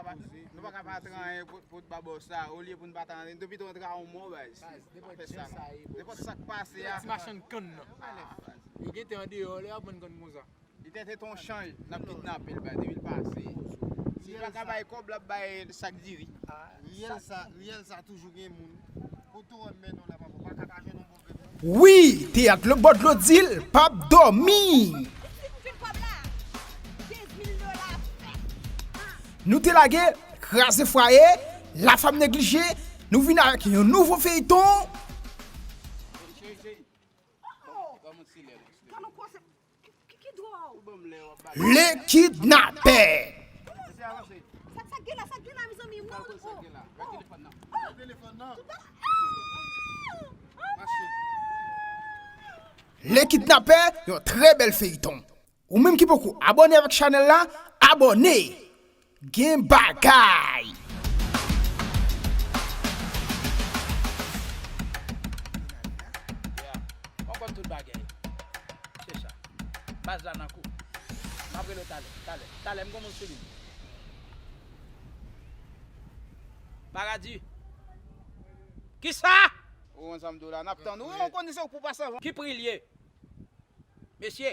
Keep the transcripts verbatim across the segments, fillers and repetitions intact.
Nou pa ka pa antre anyen pou, pou ba bòs la. Olye pou n pa ta antre, nou pito antre a yon mò, baz. Baz, nenpòt jan sa ye, bro. Nenpòt sa k pase a. Ti machann kann nan. Yo gentan andeyò, lè y ap vann kann konsa. Li te te ton chanj, n ap kidnape l, baz, depi l pase. Si l pa ka bay kòb, l ap bay sak diri. Riyèl sa, riyèl sa toujou gen moun. Kote w wè m mennen w la, papa, w pa ka pa jwenn yon bon grenn. Wi, teyat Lebòdlo di l p ap dòmi. Nou te lage Kraze Fwaye, La Femme Négligée, nou vin avèk yon nouvo feyton. Le Kidnapè. Sa, sa gen la, sa gen la, mezanmi. Non, oh, oh, oh. Le Kidnapè, yon trè bèl feyton. Ou menm ki poko abòne avèk chanèl la, abòne. Gen bagay. Yeah. Mwen konn tout bagay. Se sa. Baz la nan kou. M ap rele w talè, talè. Talè, m gon moun sou li. Paradi. Kisa? Ou konn sa m di w la, n ap tann ou, ou konn se ou pou pase anvan. Ki pri l ye? Mesye,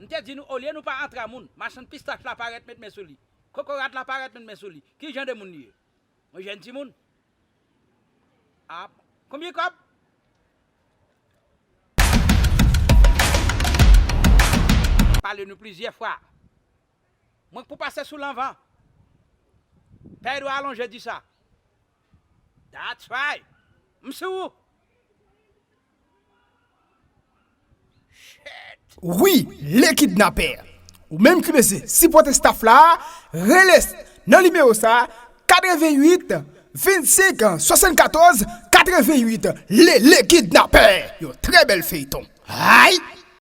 m te di nou, olye nou pa antre a moun, machann pistach la parèt met men sou li. Kokorat la parèt met men sou li. Ki jan de moun li ye? Yon jèn timoun? A, konbyen kòb? Pale nou plizyè fwa. Mwen k pou pase sou l anvan. Pè Edwa alonje di sa. That's right. M sou ou. Wi, Le Kidnapè. Ou menm ki bezwen sipòte staff la, rele nan nimewo sa, katreventuit, vennsenk, swasannkatòz, katreventuit. Le, Le Kidnapè. Yon trè bèl feyton. Ay!